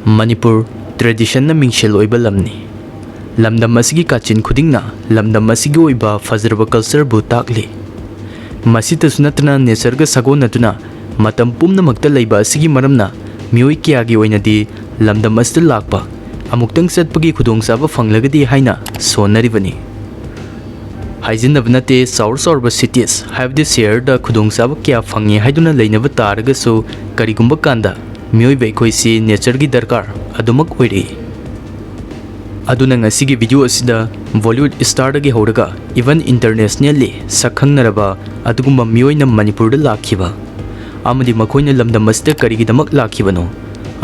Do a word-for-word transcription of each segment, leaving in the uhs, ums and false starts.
ꯃꯅꯤꯄꯨꯔ traditionꯅ ꯃꯤꯡꯁꯦꯜ ꯑꯣꯏꯕ ꯂꯝꯅꯤ꯫ ꯂꯝꯗꯝ ꯑꯁꯤꯒꯤ ꯀꯥꯆꯤꯟ ꯈꯨꯗꯤꯡꯅ ꯂꯝꯗꯝ ꯑꯁꯤꯒꯤ ꯑꯣꯏꯕ ꯐꯖꯔꯕ cultureꯕꯨ ꯇꯥꯛꯂꯤ꯫ ꯃꯁꯤꯇꯁꯨ ꯅꯠꯇꯅ natureꯒ ꯁꯥꯒꯣꯟꯅꯗꯨꯅ ꯃꯇꯝ ꯄꯨꯝꯅꯃꯛꯇ ꯂꯩꯕ ꯑꯁꯤꯒꯤ ꯃꯔꯝꯅ ꯃꯤꯑꯣꯏ ꯀꯌꯥꯒꯤ ꯑꯣꯏꯅꯗꯤ ꯂꯝꯗꯝ ꯑꯁꯤꯗ ꯂꯥꯛꯄ, ꯑꯃꯨꯛꯇꯪ ꯆꯠꯄꯒꯤ ꯈꯨꯗꯣꯡꯆꯥꯕ ꯐꯪꯂꯒꯗꯤ ꯍꯥꯏꯅ ꯁꯣꯟꯅꯔꯤꯕꯅꯤ꯫ ꯍꯥꯏꯖꯤꯟꯅꯕ ꯅꯠꯇꯦ, ꯆꯥꯎꯔ ꯆꯥꯎꯔꯕ cities ꯍꯥꯏꯕꯗꯤ ꯁꯍꯔꯗ ꯈꯨꯗꯣꯡꯆꯥꯕ ꯀꯌꯥ ꯐꯪꯉꯤ ꯍꯥꯏꯗꯨꯅ ꯂꯩꯅꯕ ꯇꯥꯔꯒꯁꯨ, ꯀꯔꯤꯒꯨꯝꯕ ꯀꯥꯟꯗ ꯃꯤꯑꯣꯏꯕ ꯑꯩꯈꯣꯏꯁꯤ natureꯒꯤ ꯗꯔꯀꯥꯔ ꯑꯗꯨꯃꯛ ꯑꯣꯏꯔꯛꯏ꯫ ꯑꯗꯨꯅ ꯉꯁꯤꯒꯤ video ꯑꯁꯤꯗ Bollywood starꯗꯒꯤ ꯍꯧꯔꯒ even internationally ꯁꯛ ꯈꯪꯅꯔꯕ ꯑꯗꯨꯒꯨꯝꯕ ꯃꯤꯑꯣꯏꯅ ꯃꯅꯤꯄꯨꯔꯗ ꯂꯥꯛꯈꯤꯕ ꯑꯃꯗꯤ ꯃꯈꯣꯏꯅ ꯂꯝꯗꯝ ꯑꯁꯤꯗ ꯀꯔꯤꯒꯤꯗꯃꯛ ꯂꯥꯛꯈꯤꯕꯅꯣ,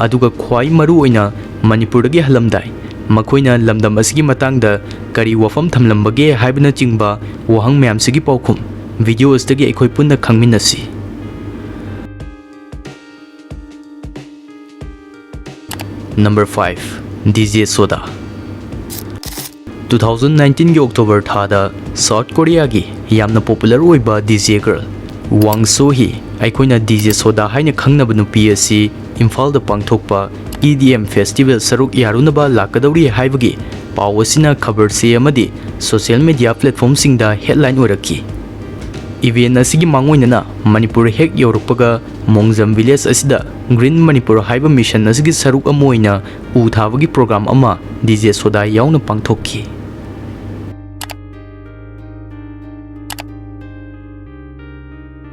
ꯑꯗꯨꯒ ꯈ꯭ꯋꯥꯏ ꯃꯔꯨ ꯑꯣꯏꯅ ꯃꯅꯤꯄꯨꯔꯗꯒꯤ ꯍꯜꯂꯝꯗꯥꯏ ꯃꯈꯣꯏꯅ ꯂꯝꯗꯝ ꯑꯁꯤꯒꯤ ꯃꯇꯥꯡꯗ ꯀꯔꯤ ꯋꯥꯐꯝ ꯊꯝꯂꯝꯕꯒꯦ ꯍꯥꯏꯕꯅꯆꯤꯡꯕ ꯋꯥꯍꯪ ꯃꯌꯥꯝꯁꯤꯒꯤ ꯄꯥꯎꯈꯨꯝ video ꯑꯁꯤꯗꯒꯤ ꯑꯩꯈꯣꯏ ꯄꯨꯟꯅ ꯈꯪꯃꯤꯟꯅꯁꯤ꯫ Number five, DJ Soda꯫ Two thousand nineteenꯒꯤ October ꯊꯥꯗ South Koreaꯒꯤ ꯌꯥꯝꯅ popular ꯑꯣꯏꯕ DJ girl Wang So Hee, ꯑꯩꯈꯣꯏꯅ DJ Soda ꯍꯥꯏꯅ ꯈꯪꯅꯕ ꯅꯨꯄꯤ ꯑꯁꯤ ꯏꯝꯐꯥꯜꯗ ꯄꯥꯡꯊꯣꯛꯄ EDM festival ꯁꯔꯨꯛ ꯌꯥꯔꯨꯅꯕ ꯂꯥꯛꯀꯗꯧꯔꯤ ꯍꯥꯏꯕꯒꯤ ꯄꯥꯎ ꯑꯁꯤꯅ ꯈꯕꯔꯁꯤ ꯑꯃꯗꯤ social media platformꯁꯤꯡꯗ headline ꯑꯣꯏꯔꯛꯈꯤ꯫ Event ꯑꯁꯤꯒꯤ ꯃꯥꯡꯑꯣꯏꯅꯅ ꯃꯅꯤꯄꯨꯔ ꯍꯦꯛ ꯌꯧꯔꯛꯄꯒ ꯃꯣꯡꯖꯝ village ꯑꯁꯤꯗ Green Manipur ꯍꯥꯏꯕ mission ꯑꯁꯤꯒꯤ ꯁꯔꯨꯛ ꯑꯃ ꯑꯣꯏꯅ ꯎ ꯊꯥꯕꯒꯤ program ꯑꯃ DJ Soda ꯌꯥꯎꯅ ꯄꯥꯡꯊꯣꯛꯈꯤ꯫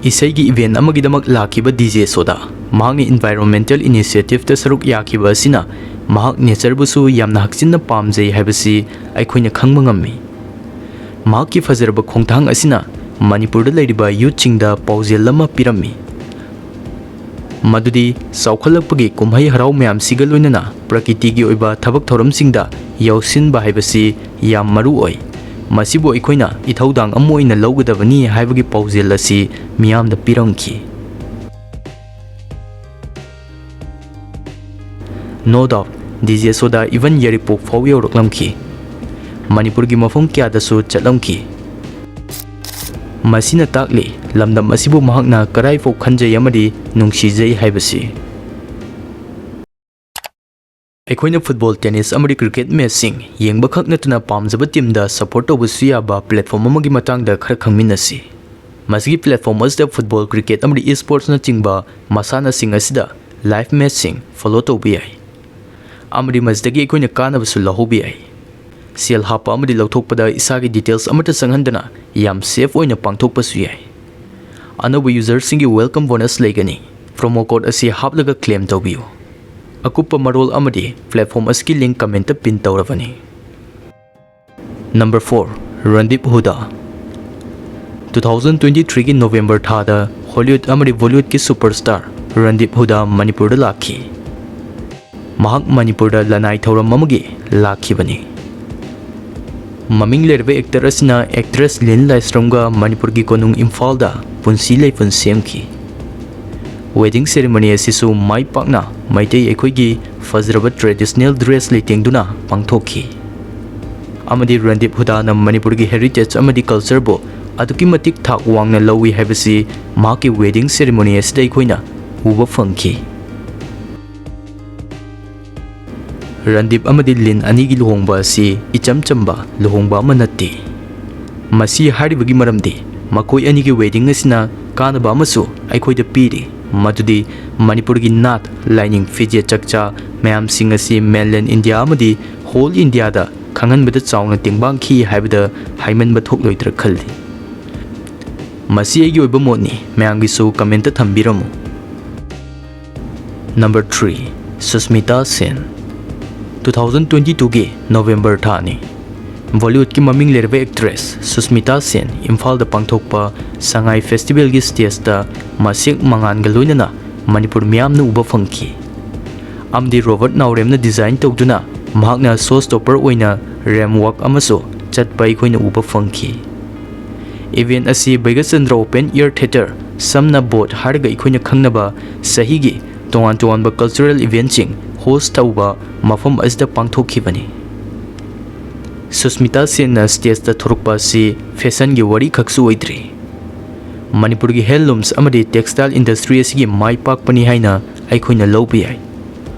ꯏꯁꯩꯒꯤ event ꯑꯃꯒꯤꯗꯃꯛ ꯂꯥꯛꯈꯤꯕ DJ Soda, ꯃꯍꯥꯛꯅ environmental initiativeꯇ ꯁꯔꯨꯛ ꯌꯥꯈꯤꯕ ꯑꯁꯤꯅ ꯃꯍꯥꯛ natureꯕꯨꯁꯨ ꯌꯥꯝꯅ ꯍꯛꯆꯤꯟꯅ ꯄꯥꯝꯖꯩ ꯍꯥꯏꯕꯁꯤ ꯑꯩꯈꯣꯏꯅ ꯈꯪꯕ ꯉꯝꯃꯤ꯫ ꯃꯍꯥꯛꯀꯤ ꯐꯖꯔꯕ ꯈꯣꯡꯊꯥꯡ ꯑꯁꯤꯅ ꯃꯅꯤꯄꯨꯔꯗ ꯂꯩꯔꯤꯕ youthꯁꯤꯡꯗ ꯄꯥꯎꯖꯦꯜ ꯑꯃ ꯄꯤꯔꯝꯃꯤ, ꯃꯗꯨꯗꯤ ꯆꯥꯎꯈꯠꯂꯛꯄꯒꯤ ꯀꯨꯝꯍꯩ ꯍꯔꯥꯎ ꯃꯌꯥꯝꯁꯤꯒ ꯂꯣꯏꯅꯅ ꯄ꯭ꯔꯀꯤꯇꯤꯒꯤ ꯑꯣꯏꯕ ꯊꯕꯛ ꯊꯧꯔꯝꯁꯤꯡꯗ ꯌꯥꯎꯁꯤꯟꯕ ꯍꯥꯏꯕꯁꯤ ꯌꯥꯝ ꯃꯔꯨ ꯑꯣꯏ꯫ ꯃꯁꯤꯕꯨ ꯑꯩꯈꯣꯏꯅ ꯏꯊꯧꯗꯥꯡ ꯑꯃ ꯑꯣꯏꯅ ꯂꯧꯒꯗꯕꯅꯤ ꯍꯥꯏꯕꯒꯤ ꯄꯥꯎꯖꯦꯜ ꯑꯁꯤ ꯃꯤꯌꯥꯝꯗ ꯄꯤꯔꯝꯈꯤ꯫ No doubt, DJ Soda even ꯌꯥꯏꯔꯤꯄꯣꯛ ꯐꯥꯎ ꯌꯧꯔꯛꯂꯝꯈꯤ꯫ ꯃꯅꯤꯄꯨꯔꯒꯤ ꯃꯐꯝ ꯀꯌꯥꯗꯁꯨ ꯆꯠꯂꯝꯈꯤ꯫ ꯃꯁꯤꯅ ꯇꯥꯛꯂꯤ, ꯂꯝꯗꯝ ꯑꯁꯤꯕꯨ ꯃꯍꯥꯛꯅ ꯀꯔꯥꯏꯐꯥꯎ ꯈꯟꯖꯩ ꯑꯃꯗꯤ ꯅꯨꯡꯁꯤꯖꯩ ꯍꯥꯏꯕꯁꯤ꯫ ꯑꯩꯈꯣꯏꯅ ꯐꯨꯠꯕꯣꯜ, ꯇꯦꯅꯤꯁ ꯑꯃꯗꯤ ꯀ꯭ꯔꯤꯀꯦꯠ ꯃꯦꯆꯁꯤꯡ ꯌꯦꯡꯕ ꯈꯛ ꯅꯠꯇꯅ ꯄꯥꯝꯖꯕ ꯇꯤꯝꯗ ꯁꯄꯣꯔꯠ ꯇꯧꯕꯁꯨ ꯌꯥꯕ ꯄ꯭ꯂꯦꯠꯐꯣꯝ ꯑꯃꯒꯤ ꯃꯇꯥꯡꯗ ꯈꯔ ꯈꯪꯃꯤꯟꯅꯁꯤ꯫ ꯃꯁꯤꯒꯤ ꯄ꯭ꯂꯦꯠꯐꯣꯝ ꯑꯁꯤꯗ ꯐꯨꯠꯕꯣꯜ, ꯀ꯭ꯔꯤꯀꯦꯠ ꯑꯃꯗꯤ ꯏꯁꯄꯣꯔꯠꯁꯅꯆꯤꯡꯕ ꯃꯁꯥꯟꯅꯁꯤꯡ ꯑꯁꯤꯗ ꯂꯥꯏꯚ ꯃꯦꯆꯁꯤꯡ ꯐꯣꯂꯣ ꯇꯧꯕ ꯌꯥꯏ ꯑꯃꯗꯤ ꯃꯁꯤꯗꯒꯤ ꯑꯩꯈꯣꯏꯅ ꯀꯥꯟꯅꯕꯁꯨ ꯂꯧꯍꯧꯕ ꯌꯥꯏ꯫ ꯁꯦꯜ ꯍꯥꯞꯄ ꯑꯃꯗꯤ ꯂꯧꯊꯣꯛꯄꯗ ꯏꯁꯥꯒꯤ ꯗꯤꯇꯦꯜꯁ ꯑꯃꯠꯇ ꯆꯪꯍꯟꯗꯅ ꯌꯥꯝ ꯁꯦꯐ ꯑꯣꯏꯅ ꯄꯥꯡꯊꯣꯛꯄꯁꯨ ꯌꯥꯏ꯫ ꯑꯅꯧꯕ ꯌꯨꯖꯔꯁꯤꯡꯒꯤ ꯋꯦꯜꯀꯝ ꯕꯣꯅꯁ ꯂꯩꯒꯅꯤ꯫ ꯄ꯭ꯔꯣꯃꯣ ꯀꯣꯗ ꯑꯁꯤ ꯍꯥꯞꯂꯒ ꯀ꯭ꯂꯦꯝ ꯇꯧꯕꯤꯌꯨ꯫ ꯑꯀꯨꯞꯄ ꯃꯔꯣꯜ ꯑꯃꯗꯤ ꯄ꯭ꯂꯦꯠꯐꯣꯝ ꯑꯁꯤꯒꯤ ꯂꯤꯡ ꯀꯃꯦꯟꯇ ꯄꯤꯟ ꯇꯧꯔꯕꯅꯤ꯫ Number four, Randeep Hooda. Two thousand twenty ꯊ꯭ꯔꯤꯒꯤ ꯅꯣꯕꯦꯝꯕꯔ ꯊꯥꯗ ꯍꯣꯂꯤꯋꯨꯗ ꯑꯃꯗꯤ ꯕꯣꯂꯤꯋꯨꯗꯀꯤ ꯁꯨꯄꯔꯁ꯭ꯇꯥꯔ ꯔꯟꯗꯤꯞ ꯍꯨꯗꯥ ꯃꯅꯤꯄꯨꯔꯗ ꯂꯥꯛꯈꯤ꯫ ꯃꯍꯥꯛ ꯃꯅꯤꯄꯨꯔꯗ ꯂꯅꯥꯏ ꯊꯧꯔꯝ ꯑꯃꯒꯤ ꯂꯥꯛꯈꯤꯕꯅꯤ꯫ ꯃꯃꯤꯡ ꯂꯩꯔꯕ ꯑꯦꯛꯇꯔ ꯑꯁꯤꯅ ꯑꯦꯛꯇ꯭ꯔꯦꯁ ꯂꯤꯟ ꯂꯥꯏꯁ꯭ꯔꯝꯒ ꯃꯅꯤꯄꯨꯔꯒꯤ ꯀꯣꯅꯨꯡ ꯏꯝꯐꯥꯜꯗ ꯄꯨꯟꯁꯤ ꯂꯩꯄꯨꯟ ꯁꯦꯝꯈꯤ꯫ ꯋꯦꯗꯤꯡ ꯁꯦꯔꯦꯃꯣꯅꯤ ꯑꯁꯤꯁꯨ ꯃꯥꯏ ꯄꯥꯛꯅ ꯃꯩꯇꯩ ꯑꯩꯈꯣꯏꯒꯤ ꯐꯖꯔꯕ ꯇ꯭ꯔꯦꯗꯤꯁꯅꯦꯜ ꯗ꯭ꯔꯦꯁ ꯂꯩꯇꯦꯡꯗꯨꯅ ꯄꯥꯡꯊꯣꯛꯈꯤ꯫ ꯑꯃꯗꯤ ꯔꯟꯗꯤꯞ ꯍꯨꯗꯥꯅ ꯃꯅꯤꯄꯨꯔꯒꯤ ꯍꯦꯔꯤꯇꯦꯖ ꯑꯃꯗꯤ ꯀꯜꯆꯔꯕꯨ ꯑꯗꯨꯛꯀꯤ ꯃꯇꯤꯛ ꯊꯥꯛ ꯋꯥꯡꯅ ꯂꯧꯏ ꯍꯥꯏꯕꯁꯤ ꯃꯍꯥꯛꯀꯤ ꯋꯦꯗꯤꯡ ꯁꯦꯔꯦꯃꯣꯅꯤ ꯑꯁꯤꯗ ꯑꯩꯈꯣꯏꯅ ꯎꯕ ꯐꯪꯈꯤ꯫ ꯔꯟꯗꯤꯞ ꯑꯃꯗꯤ ꯂꯤꯟ ꯑꯅꯤꯒꯤ ꯂꯨꯍꯣꯡꯕ ꯑꯁꯤ ꯏꯆꯝ ꯆꯝꯕ ꯂꯨꯍꯣꯡꯕ ꯑꯃ ꯅꯠꯇꯦ꯫ ꯃꯁꯤ ꯍꯥꯏꯔꯤꯕꯒꯤ ꯃꯔꯝꯗꯤ ꯃꯈꯣꯏ ꯑꯅꯤꯒꯤ ꯋꯦꯗꯤꯡ ꯑꯁꯤꯅ ꯀꯥꯟꯅꯕ ꯑꯃꯁꯨ ꯑꯩꯈꯣꯏꯗ ꯄꯤꯔꯤ, ꯃꯗꯨꯗꯤ ꯃꯅꯤꯄꯨꯔꯒꯤ ꯅꯥꯠ, ꯂꯥꯏꯅꯤꯡ, ꯐꯤꯖꯦꯠ ꯆꯛꯆꯥ ꯃꯌꯥꯝꯁꯤꯡ ꯑꯁꯤ ꯃꯦꯟꯂꯦꯟ ꯏꯟꯗꯤꯌꯥ ꯑꯃꯗꯤ ꯍꯣꯜ ꯏꯟꯗꯤꯌꯥꯗ ꯈꯪꯍꯟꯕꯗ ꯆꯥꯎꯅ ꯇꯦꯡꯕꯥꯡꯈꯤ ꯍꯥꯏꯕꯗ ꯍꯥꯏꯃꯟꯕ ꯊꯣꯛꯂꯣꯏꯗ꯭ꯔꯥ ꯈꯜꯂꯤ꯫ ꯃꯁꯤ ꯑꯩꯒꯤ ꯑꯣꯏꯕ ꯃꯣꯠꯅꯤ, ꯃꯌꯥꯝꯒꯤꯁꯨ ꯀꯃꯦꯟꯇ ꯊꯝꯕꯤꯔꯝꯃꯨ꯫ ꯅꯝꯕꯔ ꯊ꯭ꯔꯤ, ꯁꯨꯁꯃꯤꯇꯥ ꯁꯦꯟ꯫ ꯇꯨ ꯊꯥꯎꯖꯟ ꯇ꯭ꯋꯦꯟꯇꯤ ꯇꯨꯒꯤ ꯅꯣꯕꯦꯝꯕꯔ ꯊꯥꯅꯤ꯫ ꯕꯣꯂꯤꯋꯨꯗꯀꯤ ꯃꯃꯤꯡ ꯂꯩꯔꯕ ꯑꯦꯛꯇ꯭ꯔꯦꯁ ꯁꯨꯁꯃꯤꯇꯥ ꯁꯦꯟ ꯏꯝꯐꯥꯜꯗ ꯄꯥꯡꯊꯣꯛꯄ ꯁꯉꯥꯏ ꯐꯦꯁꯇꯤꯚꯦꯜꯒꯤ ꯁ꯭ꯇꯦꯖꯇ ꯃꯁꯦꯛ ꯃꯉꯥꯜꯒ ꯂꯣꯏꯅꯅ ꯃꯅꯤꯄꯨꯔ ꯃꯤꯌꯥꯝꯅ ꯎꯕ ꯐꯪꯈꯤ꯫ ꯑꯃꯗꯤ ꯔꯣꯕꯔꯠ ꯅꯥꯎꯔꯦꯝꯅ ꯗꯤꯖꯥꯏꯟ ꯇꯧꯗꯨꯅ ꯃꯍꯥꯛꯅ ꯁꯣ ꯁ꯭ꯇꯣꯄꯔ ꯑꯣꯏꯅ ꯔꯦꯝꯞ ꯋꯥꯛ ꯑꯃꯁꯨ ꯆꯠꯄ ꯑꯩꯈꯣꯏꯅ ꯎꯕ ꯐꯪꯈꯤ꯫ ꯏꯚꯦꯟꯠ ꯑꯁꯤ ꯕꯩꯒꯆꯟꯗ꯭ꯔ ꯑꯣꯄꯟ ꯑꯦꯌꯔ ꯊꯤꯌꯦꯇꯔ, ꯁꯝꯅ ꯕꯣꯠ ꯍꯥꯏꯔꯒ ꯑꯩꯈꯣꯏꯅ ꯈꯪꯅꯕ, ꯆꯍꯤꯒꯤ ꯇꯣꯉꯥꯟ ꯇꯣꯉꯥꯟꯕ ꯀꯜꯆꯔꯦꯜ ꯏꯚꯦꯟꯠꯁꯤꯡ ꯍꯣꯁ ꯇꯧꯕ ꯃꯐꯝ ꯑꯁꯤꯗ ꯄꯥꯡꯊꯣꯛꯈꯤꯕꯅꯤ꯫ ꯁꯨꯁꯃꯤꯇꯥ ꯁꯦꯟꯅ ꯁ꯭ꯇꯦꯖꯇ ꯊꯣꯔꯛꯄ ꯑꯁꯤ ꯐꯦꯁꯟꯒꯤ ꯋꯥꯔꯤ ꯈꯛꯁꯨ ꯑꯣꯏꯗ꯭ꯔꯤ꯫ ꯃꯅꯤꯄꯨꯔꯒꯤ ꯍꯦꯟꯂꯨꯝꯁ ꯑꯃꯗꯤ ꯇꯦꯛꯁꯇꯥꯏꯜ ꯏꯟꯗꯁꯇ꯭ꯔꯤ ꯑꯁꯤꯒꯤ ꯃꯥꯏ ꯄꯥꯛꯄꯅꯤ ꯍꯥꯏꯅ ꯑꯩꯈꯣꯏꯅ ꯂꯧꯕ ꯌꯥꯏ꯫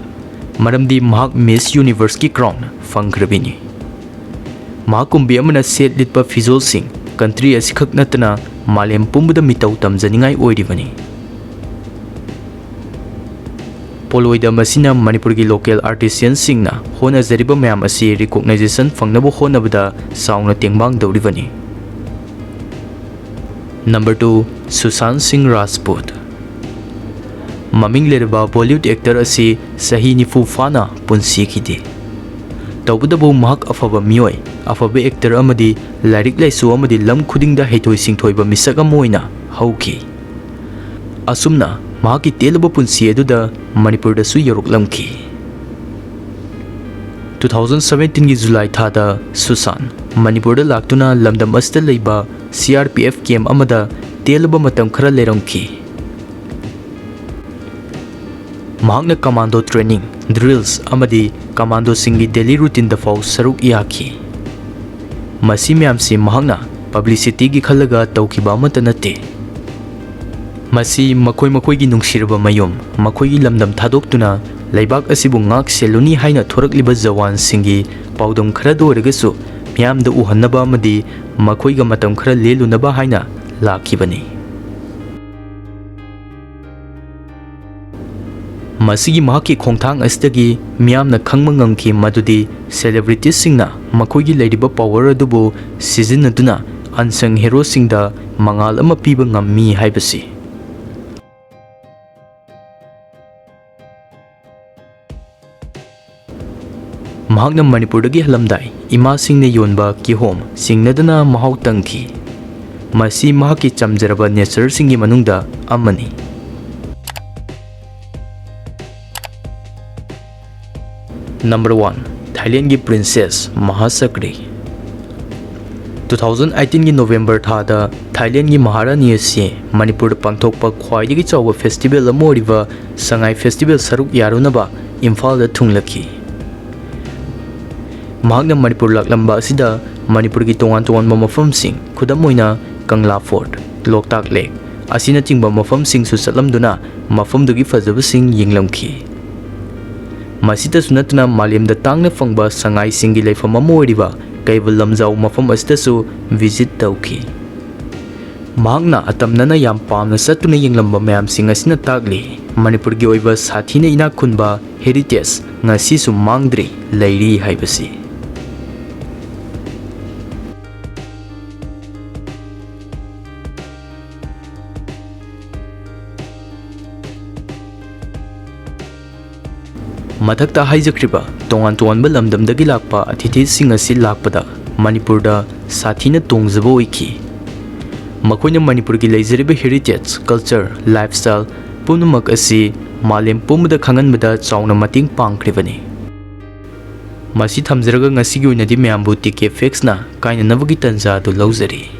ꯃꯔꯝꯗꯤ ꯃꯍꯥꯛ Miss Universeꯀꯤ crown ꯐꯪꯈ꯭ꯔꯕꯤꯅꯤ꯫ ꯃꯍꯥꯛ ꯀꯨꯝꯕꯤ ꯑꯃꯅ ꯁꯦꯠ ꯂꯤꯠꯄ ꯐꯤꯖꯣꯜꯁꯤꯡ country ꯑꯁꯤꯈꯛ ꯅꯠꯇꯅ ꯃꯥꯂꯦꯝ ꯄꯨꯝꯕꯗ ꯃꯤꯇꯧ ꯇꯝꯖꯅꯤꯡꯉꯥꯏ ꯑꯣꯏꯔꯤꯕꯅꯤ꯫ ꯄꯣꯂꯣꯏꯗ ꯃꯁꯤꯅ ꯃꯅꯤꯄꯨꯔꯒꯤ local artisanꯁꯤꯡꯅ ꯍꯣꯠꯅꯖꯔꯤꯕ ꯃꯌꯥꯝ ꯑꯁꯤ recognition ꯐꯪꯅꯕ ꯍꯣꯠꯅꯕꯗ ꯆꯥꯎꯅ ꯇꯦꯡꯕꯥꯡ ꯇꯧꯔꯤꯕꯅꯤ꯫ Number two, ꯁꯨꯁꯥꯟ ꯁꯤꯡ ꯔꯥꯖꯄꯨꯠ꯫ ꯃꯃꯤꯡ ꯂꯩꯔꯕ Bollywood actor ꯑꯁꯤ ꯆꯍꯤ ꯅꯤꯐꯨ ꯐꯥꯅ ꯄꯨꯟꯁꯤꯈꯤꯗꯦ꯫ ꯇꯧꯕꯇꯕꯨ ꯃꯍꯥꯛ ꯑꯐꯕ ꯃꯤꯑꯣꯏ, ꯑꯐꯕ actor ꯑꯃꯗꯤ ꯂꯥꯏꯔꯤꯛ ꯂꯥꯏꯁꯨ ꯑꯃꯗꯤ ꯂꯝ ꯈꯨꯗꯤꯡꯗ ꯍꯩꯊꯣꯏ ꯁꯤꯡꯊꯣꯏꯕ ꯃꯤꯁꯛ ꯑꯃ ꯑꯣꯏꯅ ꯍꯧꯈꯤ꯫ ꯑꯁꯨꯝꯅ ꯃꯍꯥꯛꯀꯤ ꯇꯦꯜꯂꯕ ꯄꯨꯟꯁꯤ ꯑꯗꯨꯗ ꯃꯅꯤꯄꯨꯔꯗꯁꯨ ꯌꯧꯔꯛꯂꯝꯈꯤ꯫ Two thousand seventeenꯒꯤ July ꯊꯥꯗ ꯁꯨꯁꯥꯟ ꯃꯅꯤꯄꯨꯔꯗ ꯂꯥꯛꯇꯨꯅ ꯂꯝꯗꯝ ꯑꯁꯤꯗ ꯂꯩꯕ C R P F camp ꯑꯃꯗ ꯇꯦꯜꯂꯕ ꯃꯇꯝ ꯈꯔ ꯂꯩꯔꯝꯈꯤ꯫ ꯃꯍꯥꯛꯅ commando training, drills ꯑꯃꯗꯤ commandoꯁꯤꯡꯒꯤ daily routineꯗ ꯐꯥꯎ ꯁꯔꯨꯛ ꯌꯥꯈꯤ꯫ ꯃꯁꯤ ꯃꯌꯥꯝꯁꯤ ꯃꯍꯥꯛꯅ publicityꯒꯤ ꯈꯜꯂꯒ ꯇꯧꯈꯤꯕ ꯑꯃꯠꯇ ꯅꯠꯇꯦ꯫ ꯃꯁꯤ ꯃꯈꯣꯏ ꯃꯈꯣꯏꯒꯤ ꯅꯨꯡꯁꯤꯔꯕ ꯃꯌꯨꯝ, ꯃꯈꯣꯏꯒꯤ ꯂꯝꯗꯝ ꯊꯥꯗꯣꯛꯇꯨꯅ ꯂꯩꯕꯥꯛ ꯑꯁꯤꯕꯨ ꯉꯥꯛ ꯁꯦꯜꯂꯨꯅꯤ ꯍꯥꯏꯅ ꯊꯣꯔꯛꯂꯤꯕ ꯖꯋꯥꯟꯁꯤꯡꯒꯤ ꯄꯥꯎꯗꯝ ꯈꯔꯗ ꯑꯣꯏꯔꯒꯁꯨ ꯃꯤꯌꯥꯝꯗ ꯎꯍꯟꯅꯕ ꯑꯃꯗꯤ ꯃꯈꯣꯏꯒ ꯃꯇꯝ ꯈꯔ ꯂꯦꯜꯂꯨꯅꯕ ꯍꯥꯏꯅ ꯂꯥꯛꯈꯤꯕꯅꯤ꯫ ꯃꯁꯤꯒꯤ ꯃꯍꯥꯛꯀꯤ ꯈꯣꯡꯊꯥꯡ ꯑꯁꯤꯗꯒꯤ ꯃꯤꯌꯥꯝꯅ ꯈꯪꯕ ꯉꯝꯈꯤ ꯃꯗꯨꯗꯤ celebrityꯁꯤꯡꯅ ꯃꯈꯣꯏꯒꯤ ꯂꯩꯔꯤꯕ power ꯑꯗꯨꯕꯨ ꯁꯤꯖꯤꯟꯅꯗꯨꯅ unsung heroꯁꯤꯡꯗ ꯃꯉꯥꯜ ꯑꯃ ꯄꯤꯕ ꯉꯝꯃꯤ ꯍꯥꯏꯕꯁꯤ꯫ ꯃꯍꯥꯛꯅ ꯃꯅꯤꯄꯨꯔꯗꯒꯤ ꯍꯜꯂꯝꯗꯥꯏ ꯏꯃꯥꯁꯤꯡꯅ ꯌꯣꯟꯕ ꯀꯤꯍꯣꯝ ꯆꯤꯡꯅꯗꯅ ꯃꯍꯥꯎ ꯇꯪꯈꯤ꯫ ꯃꯁꯤ ꯃꯍꯥꯛꯀꯤ ꯆꯝꯖꯔꯕ natureꯁꯤꯡꯒꯤ ꯃꯅꯨꯡꯗ ꯑꯃꯅꯤ꯫ Number one, ꯊꯥꯏꯂꯦꯟꯒꯤ Princess ꯃꯍꯥꯁꯛꯔꯤ꯫ Two thousand eighteenꯒꯤ November ꯊꯥꯗ ꯊꯥꯏꯂꯦꯟꯒꯤ ꯃꯍꯥꯔꯥꯅꯤ ꯑꯁꯤ ꯃꯅꯤꯄꯨꯔꯗ ꯄꯥꯡꯊꯣꯛꯄ ꯈ꯭ꯋꯥꯏꯗꯒꯤ ꯆꯥꯎꯕ festival ꯑꯃ ꯑꯣꯏꯔꯤꯕ ꯁꯉꯥꯏ festival ꯁꯔꯨꯛ ꯌꯥꯔꯨꯅꯕ ꯏꯝꯐꯥꯜꯗ ꯊꯨꯡꯂꯈꯤ꯫ ꯃꯍꯥꯛꯅ ꯃꯅꯤꯄꯨꯔ ꯂꯥꯛꯂꯝꯕ ꯑꯁꯤꯗ ꯃꯅꯤꯄꯨꯔꯒꯤ ꯇꯣꯉꯥꯟ ꯇꯣꯉꯥꯟꯕ ꯃꯐꯝꯁꯤꯡ, ꯈꯨꯗꯝ ꯑꯣꯏꯅ ꯀꯪꯂꯥ Fort, ꯂꯣꯛꯇꯥꯛ Lake ꯑꯁꯤꯅꯆꯤꯡꯕ ꯃꯐꯝꯁꯤꯡꯁꯨ ꯆꯠꯂꯝꯗꯨꯅ ꯃꯐꯝꯗꯨꯒꯤ ꯐꯖꯕꯁꯤꯡ ꯌꯦꯡꯂꯝꯈꯤ꯫ ꯃꯁꯤꯇꯁꯨ ꯅꯠꯇꯅ ꯃꯥꯂꯦꯝꯗ ꯇꯥꯡꯅ ꯐꯪꯕ ꯁꯉꯥꯏꯁꯤꯡꯒꯤ ꯂꯩꯐꯝ ꯑꯃ ꯑꯣꯏꯔꯤꯕ ꯀꯩꯕꯨꯜ ꯂꯝꯖꯥꯎ ꯃꯐꯝ ꯑꯁꯤꯗꯁꯨ visit ꯇꯧꯈꯤ꯫ ꯃꯍꯥꯛꯅ ꯑꯇꯝꯅꯅ ꯌꯥꯝ ꯄꯥꯝꯅ ꯆꯠꯇꯨꯅ ꯌꯦꯡꯂꯝꯕ ꯃꯌꯥꯝꯁꯤꯡ ꯑꯁꯤꯅ ꯇꯥꯛꯂꯤ, ꯃꯅꯤꯄꯨꯔꯒꯤ ꯑꯣꯏꯕ ꯁꯥꯊꯤꯅ ꯏꯅꯥꯛ ꯈꯨꯟꯕ heritage ꯉꯁꯤꯁꯨ ꯃꯥꯡꯗ꯭ꯔꯤ ꯂꯩꯔꯤ ꯍꯥꯏꯕꯁꯤ꯫ ꯃꯊꯛꯇ ꯍꯥꯏꯖꯈ꯭ꯔꯤꯕ ꯇꯣꯉꯥꯟ ꯇꯣꯉꯥꯟꯕ ꯂꯝꯗꯝꯗꯒꯤ ꯂꯥꯛꯄ ꯑꯇꯤꯊꯤꯁꯤꯡ ꯑꯁꯤ ꯂꯥꯛꯄꯗ ꯃꯅꯤꯄꯨꯔꯗ ꯁꯥꯊꯤꯅ ꯇꯣꯡꯖꯕ ꯑꯣꯏꯈꯤ꯫ ꯃꯈꯣꯏꯅ ꯃꯅꯤꯄꯨꯔꯒꯤ ꯂꯩꯖꯔꯤꯕ heritage, culture, lifestyle ꯄꯨꯝꯅꯃꯛ ꯑꯁꯤ ꯃꯥꯂꯦꯝ ꯄꯨꯝꯕꯗ ꯈꯪꯍꯟꯕꯗ ꯆꯥꯎꯅ ꯃꯇꯦꯡ ꯄꯥꯡꯈ꯭ꯔꯤꯕꯅꯤ꯫ ꯃꯁꯤ ꯊꯝꯖꯔꯒ ꯉꯁꯤꯒꯤ ꯑꯣꯏꯅꯗꯤ ꯃꯌꯥꯝꯕꯨ TK Factsꯅ ꯀꯥꯏꯅꯅꯕꯒꯤ ꯇꯟꯖꯥ ꯑꯗꯨ ꯂꯧꯖꯔꯤ꯫